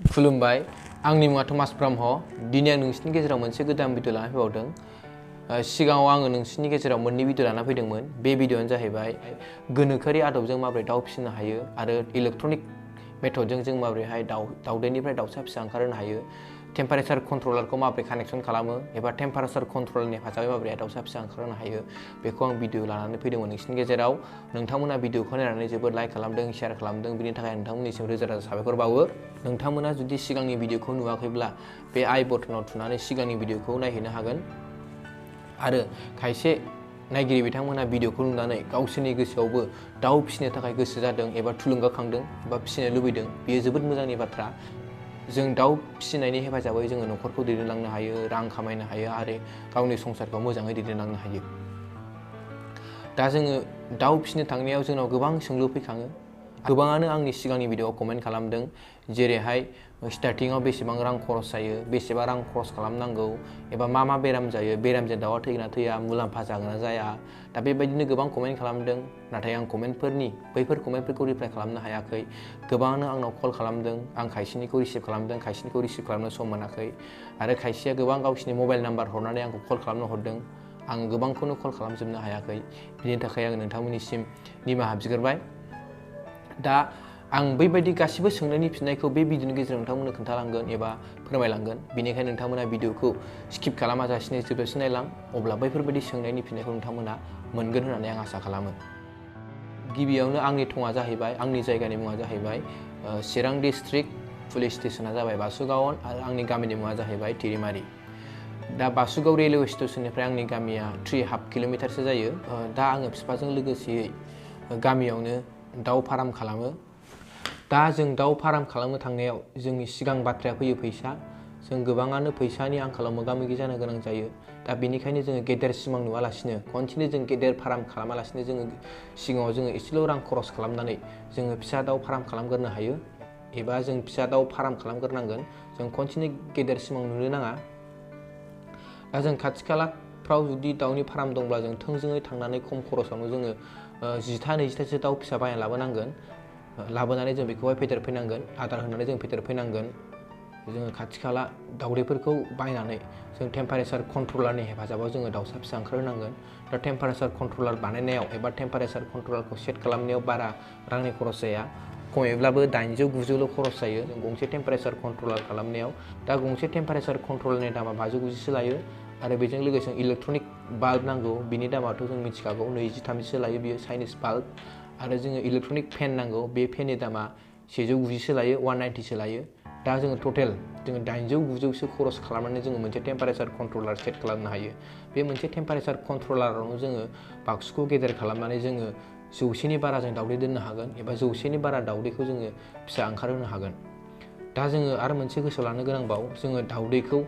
खुलुमबाय आंनि मुङा थमास ब्रह्म दिनै आं नोंसिनि गेजेराव मोनसे गोदान भिडिअ लाना फैबावदों सिगाङाव आङो नोंसिनि गेजेराव मोननै भिडिअ लाना फैदोंमोन बे भिडिअआनो जाहैबाय गोनोखोआरि आदबजों माबोरै दाउ फिसिनो हायो आरो इलेक्ट्रनिक मेथडजों जों माबोरैहाय दाउदैनिफ्राय दाउसा फिसा ओंखारहोनो हायो टेम्पारेचार कन्ट्रलारखौ माबोरै कानेक्सन खालामो एबा टेम्पारेचार कन्ट्रलनि हेफाजाबै माबोरै दाउसा फिसा ओंखारहोनो हायो बेखौ आं भिडिअ लानानै फैदोंमोन नोंसिनि गेजेराव नोंथांमोना भिडिअखौ नायनानै जोबोद लाइक खालामदों शेयार खालामदों बिनि थाखाय नोंथांमोननिसिम रोजा रोजा साबायखर बावो नोंथांमोना जुदि सिगांनि भिडिअखौ नुवाखैब्ला बे आई बटनाव थुनानै सिगांनि भिडिअखौ नायहैनो हागोन आरो खायसे नायगिरि बिथांमोना भिडिअखौ नुनानै गावसोरनि गोसोआवबो दाउ फिसिनो थाखाय गोसो जादों एबा थुलुंगाखांदों एबा फिसिनो लुबैदों बेयो जोबोद मोजांनि बाथ्रा जों दाउ फिसिनायनि हेफाजाबै जोङो न'खरखौ दैदेनलांनो हायो रां खामायनो हायो आरो गावनि संसारखौ मोजाङै दैदेनलांनो हायो दा जोङो दाउ फिसिनो थांनायाव जोंनाव गोबां सोंलु फैखाङो गोबाङानो आंनि सिगांनि भिडिअआव कमेन्ट खालामदों जेरैहाय स्टार्टिंआव बेसेबां रां खरस जायो बेसेबां रां खरस खालामनांगौ एबा मा बेराम जायो बेरामजों दाउआ थैगोन ना थैया मुलाम्फा जागोन ना जाया दा बेबायदिनो गोबां कमेन्ट खालामदों नाथाय आं बैफोर कमेन्टफोरखौ रिप्लाइ खालामनो हायाखै गोबाङानो आंनाव कल खालामदों आं खायसेनिखौ रिसिभ खालामदों खायसेनिखौ रिसिभ खालामनो सम मोनाखै आरो खायसेया गोबां गावसिनि मबाइल नाम्बार हरनानै आंखौ कल खालामनो हरदों आं गोबांखौनो कल खालामजोबनो हायाखै बिनि थाखाय आं नोंथांमोननिसिम निमाहा बिग्रोबाय दा आं बैबायदि गासिबो सोंनायनि फिननायखौ बे भिडिअनि गेजेरजों नोंथांमोननो खोन्थालांगोन एबा फोरमायलांगोन बेनिखायनो नोंथांमोना भिडिअखौ स्किप खालामाजासिनो जोबजासिम नायलां अब्ला बैफोरबायदि सोंनायनि फिननायखौ नोंथांमोना मोनगोन होननानै आं आसा खालामो गिबियावनो आंनि थङा जाहैबाय आंनि जायगानि मुङा जाहैबाय चिरां डिस्ट्रिक्ट पुलिस स्टेशना जाबाय बासुगाव आरो आंनि गामिनि मुङा जाहैबाय तिरिमारि दा बासुगाव रेलवे स्टेशननिफ्राय आंनि गामिया 3.5 किल'मिटारसो जायो दा आङो बिफाजों लोगोसेयै गामियावनो दाउ फार्म खालामो दा जों दाउ फार्म खालामनो थांनायाव जोंनि सिगां बाथ्राया फैयो फैसा जों गोबाङानो फैसानि आंखालाव मोगा मोगि जानो गोनां जायो दा बेनिखायनो जोङो गेदेर सिमां नुवालासिनो खनसेनो जों गेदेर फार्म खालामालासिनो जोङो सिगाङाव जोङो एसेल' रां खरस खालामनानै जोङो फिसा दाउ फार्म खालामग्रोनो हायो एबा जों फिसा दाउ फार्म खालामग्रोनांगोन जों खनसेनो गेदेर सिमां नुनो नाङा दा जों खाथि खालाफ्राव जुदि दाउनि फार्म दंब्ला जों थोंजोङै थांनानै खम खरसावनो जोङो 10-20थासो दाउ फिसा बायना लाबोनांगोन लाबोनानै जों बेखौहाय फेदेरफैनांगोन आदार होनानै जों फेदेरफैनांगोन जोङो खाथि खाला दाउदैफोरखौ बायनानै जों टेम्पारेचार कन्ट्रलारनि हेफाजाबाव जोङो दाउसा फिसा ओंखारहोनांगोन दा टेम्पारेचार कन्ट्रलार बानायनायाव एबा टेम्पारेचार कन्ट्रलारखौ सेट खालामनायाव बारा रांनि खरस जाया खमैब्लाबो 800-900ल' खरस जायो जों गंसे टेम्पारेचार कन्ट्रलार खालामनायाव दा गंसे टेम्पारेचार कन्ट्रलारनि दामा 590सो लायो आरो बेजों लोगोसे इलेक्ट्रनिक बाल्ब नांगौ बिनि दामाथ' जों मिथिखागौ 20-30सो लायो बियो चाइनिस बाल्ब आरो जोङो इलेक्ट्रनिक फेन नांगौ बे फेननि दामा 190सो लायो 190सो लायो दा जोङो टटेल जोङो 800-900सो खरस खालामनानै जोङो मोनसे टेम्पारेचार कन्ट्रलार सेट खालामनो हायो बे मोनसे टेम्पारेचार कन्ट्रलारावनो जोङो बाक्सुखौ गेदेर खालामनानै जोङो 100नि बारा जों दाउदै दोननो हागोन एबा 100नि बारा दाउदैखौ जोङो फिसा ओंखारहोनो हागोन दा जोङो आरो मोनसे गोसोआव लानो गोनांबाव जोङो दाउदैखौ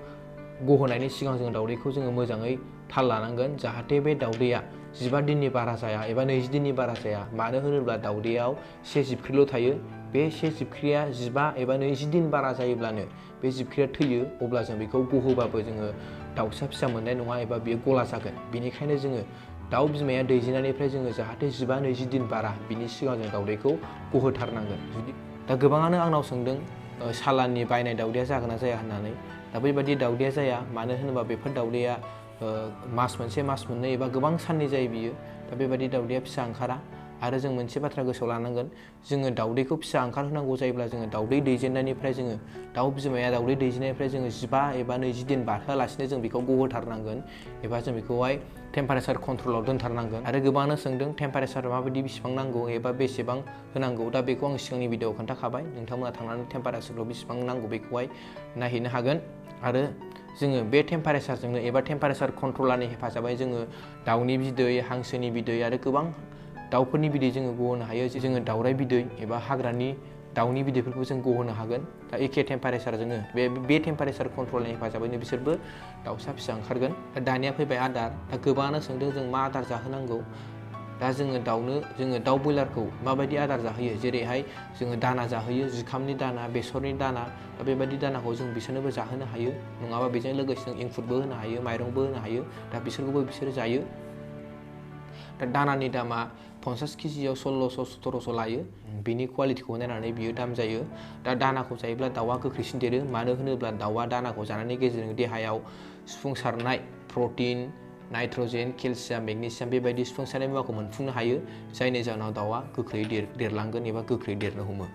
गहोनायनि सिगां जोङो दाउदैखौ जोङो मोजाङै थाल लानांगोन जाहाथे बे दाउदैया 15 दिननि बारा जाया एबा 20 दिननि बारा जाया मानो होनोब्ला दाउदैयाव 1 जिबख्रिल' थायो बे 1 जिबख्रिया 15 एबा 20 दिन बारा जायोब्लानो बे जिबख्रिया थैयो अब्ला जों बेखौ गहोबाबो जोङो दाउसा फिसा मोननाय नङा एबा बेयो गला जागोन बेनिखायनो जोङो दाउ बिमाया दैजेननायनिफ्राय जोङो जाहाथे 15-20 दिन बारा बिनि सिगां जों दाउदैखौ गहोथारनांगोन दा गोबाङानो आंनाव सोंदों सालाननि बायनाय दाउदैया जागोन ना जाया होननानै दा बेबायदि दाउदैया जाया मानो होनोबा बेफोर दाउदैया मास मोनसे मास मोननै एबा गोबां साननि जायो बियो दा बेबायदि दाउदैया फिसा ओंखारा आरो जों मोनसे बाथ्रा गोसोआव लानांगोन जोङो दाउदैखौ फिसा ओंखारहोनांगौ जायोब्ला जोङो दाउदै दैजेननायनिफ्राय जोङो दाउ बिमाया दाउदै दैजेननायनिफ्राय जोङो 15 एबा 20 दिन बारहोआलासिनो जों बेखौ गहोथारनांगोन एबा जों बेखौहाय टेम्पारेचार कन्ट्रलाव दोनथारनांगोन आरो गोबाङानो सोंदों टेम्पारेचार माबायदि बेसेबां नांगौ एबा बेसेबां होनांगौ दा बेखौ आं सिगांनि भिडिअआव खोन्थाखाबाय नोंथांमोना थांनानै टेम्पारेचारखौ बेसेबां नांगौ बेखौहाय नायहैनो हागोन आरो जोङो बे टेम्पारेचारजोंनो एबा टेम्पारेचार कन्ट्रलारनि हेफाजाबै जोङो दाउनि बिदै हांसोनि बिदै आरो गोबां दाउफोरनि बिदै जोङो गहोनो हायो जोङो दाउराइ बिदै एबा हाग्रानि दाउनि बिदैफोरखौ जों गहोनो हागोन दा एखे टेम्पारेचारजोंनो बे टेम्पारेचार कन्ट्रलनि हेफाजाबैनो बिसोरबो दाउसा फिसा ओंखारगोन दा दानिया फैबाय आदार दा गोबाङानो सोंदों जों मा आदार जाहोनांगौ दा जोङो दाउ बयलारखौ माबायदि आदार जाहोयो जेरैहाय जोङो दाना जाहोयो जुखामनि दाना बेसरनि दाना दा बेबायदि दानाखौ जों बिसोरनोबो जाहोनो हायो नङाबा बेजों लोगोसे जों एंखुरबो होनो हायो माइरंबो होनो हायो दा बिसोरखौबो बिसोर जायो दा दानानि दामा 50 केजियाव 1600-1700 लायो। बिनि क्वालिटिखौ नायनानै बियो दाम जायो। दा दानाखौ जायोब्ला दाउआ गोख्रैसिन देरो, मानो होनोब्ला दाउआ दानाखौ जानायनि गेजेरजों देहायाव सुफुंसारनाय प्रटिन, नाइट्रजेन, केलसियाम, मेगनेसियाम बेबायदि सुफुंसारनाय मुवाखौ मोनफुंनो हायो, जायनि जाहोनाव दाउआ गोख्रै देरलांगोन एबा गोख्रै देरनो हमो।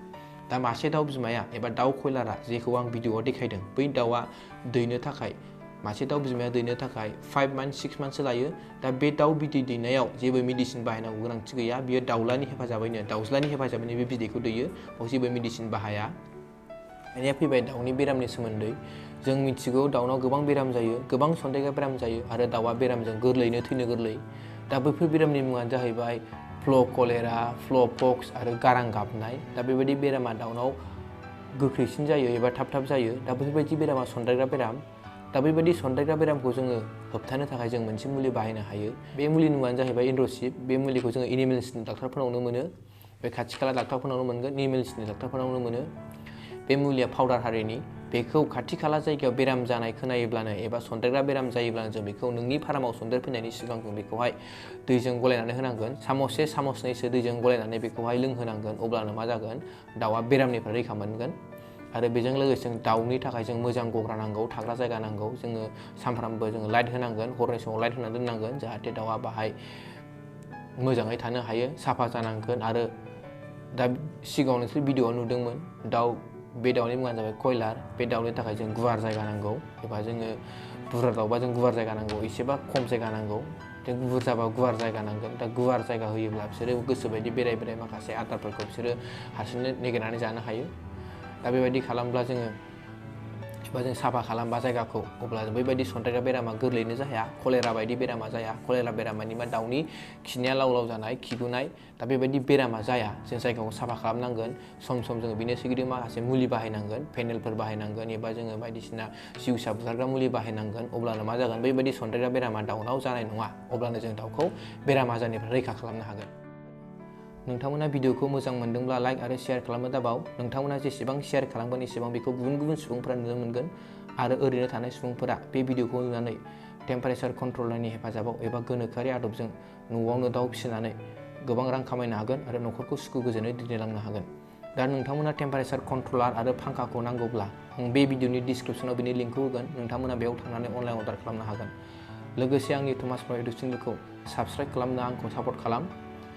दा मासे दाउ बिमाया एबा दाउ कयलारा जेखौ आं भिडिअआव देखायदों, बै दाउआ दैनो थाखाय मासे दाउ बिमाया दैनो थाखाय 5 मान्थ 6 मान्थसो लायो। दा बे दाउ बिदै दैनायाव जेबो मेडिसिन बाहायनांगौ गोनांथि गैया। बियो दाउज्लानि हेफाजाबैनो बे बिदैखौ दैयो, बेयाव जेबो मेडिसिन बाहाया। दानिया फैबाय दाउनि बेरामनि सोमोन्दै। जों मिथिगौ दाउनाव गोबां बेराम जायो, गोबां सन्देरग्रा बेराम जायो आरो दाउआ बेरामजों गोरलैयैनो थैनो गोरलै। दा बैफोर बेरामनि मुङानो जाहैबाय फ्ल' कलेरा, फ्ल' पक्स आरो गारां गाबनाय। दा बेबायदि बेरामा दाउनाव गोख्रैसिन जायो एबा थाब जायो। दा बेफोरबायदि बेरामा सन्देरग्रा बेराम। दा बेबायदि सन्देरग्रा बेरामखौ जोङो होबथानो थाखाय जों मोनसे मुलि बाहायनो हायो। बे मुलिनि मुङानो जाहैबाय एन्ड्र'सिप। बे मुलिखौ जोङो एनिमेल्सनि डाक्टारफोरनावनो मोनो, बे खाथि खाला डाक्टारफोरनावनो मोनगोन, एनिमेल्सनि डाक्टारफोरनावनो मोनो। बे मुलिया पाउडार हारिनि। बेखौ खाथि खाला जायगायाव बेराम जानाय खोनायोब्लानो एबा सन्देरग्रा बेराम जायोब्लानो जों बेखौ नोंनि फार्माव सन्देर फैनायनि सिगां जों बेखौहाय दैजों गलायनानै होनांगोन। सामससे सामसनैसो दैजों गलायनानै बेखौहाय लोंहोनांगोन। अब्लानो मा जागोन, दाउआ बेरामनिफ्राय रैखा मोनगोन। आरो बेजों लोगोसे दाउनि थाखाय जों मोजां गग्रा नांगौ, थाग्रा जायगा नांगौ। जोङो सानफ्रामबो जोङो लाइट होनांगोन, हरनि समाव लाइट होनानै दोननांगोन, जाहाथे दाउआ बाहाय मोजाङै थानो हायो, साफा जानांगोन। आरो दा सिगाङाव नोंसोर भिडिअआव नुदोंमोन बे दाउनि मुङानो जाबाय कयलार। बे दाउनि थाखाय जों गुवार जायगा नांगौ, एबा जोङो बुरजा दाउबा जों गुवार जायगा नांगौ, एसेबा खम जायगा नांगौ। जों बुरजाबा गुवार जायगा नांगोन। दा गुवार जायगा होयोब्ला बिसोरो गोसोबायदि बेराय माखासे आदारफोरखौ बिसोरो हारसिंनो नागिरनानै जानो हायो। दा बेबायदि खालामब्ला जोङो एबा जों साफा खालामबा जायगाखौ, अब्ला बैबायदि सन्देरग्रा बेरामा गोरलैयैनो जाया, कलेरा बायदि बेरामा जाया। कलेरा बेरामानि मा दाउनि खिनाया लाव लाव जानाय, खिगुनाय। दा बेबायदि बेरामा जाया। जों जायगाखौ साफा खालामनांगोन, सम जोङो बिनि सोरगिदिं माखासे मुलि बाहायनांगोन, फेनेलफोर बाहायनांगोन, एबा जोङो बायदिसिना जिउसा बुथारग्रा मुलि बाहायनांगोन। अब्लानो मा जागोन, बैबायदि सन्देरग्रा बेरामा दाउनाव जानाय नङा। अब्लानो जों दाउखौ बेराम आजारनिफ्राय रैखा खालामनो हागोन। नोंथांमोना भिडिअखौ मोजां मोनदोंब्ला लाइक आरो शेयार खालामनो दाबाव। नोंथांमोना जेसेबां शेयार खालामगोन एसेबां बेखौ गुबुन सुबुंफोरा नुनो मोनगोन। आरो ओरैनो थानाय सुबुंफोरा बे भिडिअखौ नुनानै टेम्पारेचार कन्ट्रलारनि हेफाजाबाव एबा गोनोखोआरि आदबजों न'आवनो दाउ फिसिनानै गोबां रां खामायनो हागोन आरो न'खरखौ सुखु गोजोनै दैदेनलांनो हागोन। दा नोंथांमोना टेम्पारेचार कन्ट्रलार आरो फांखाखौ नांगौब्ला आं बे भिडिअनि डिसक्रिपसनाव बिनि लिंकखौ होगोन। नोंथांमोना बेयाव थांनानै अनलाइन अर्डार खालामनो हागोन। लोगोसे आंनि थमास ब्रह्म इउटुब चेनेलखौ साबस्क्राइब खालामनो आंखौ सापर्ट खालाम,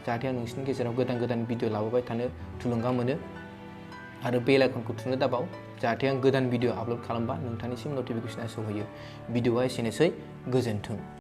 जाहाथे आं नोंसिनि गेजेराव गोदान भिडिअ लाबोबाय थानो थुलुंगा मोनो। आरो बेल आइकनखौ थुनो दाबाव, जाहाथे आं गोदान भिडिअ आपल'ड खालामबा नोंथांनिसिम नटिफिकेसना सौहैयो। भिडिअआ एसेनोसै, गोजोन्थों।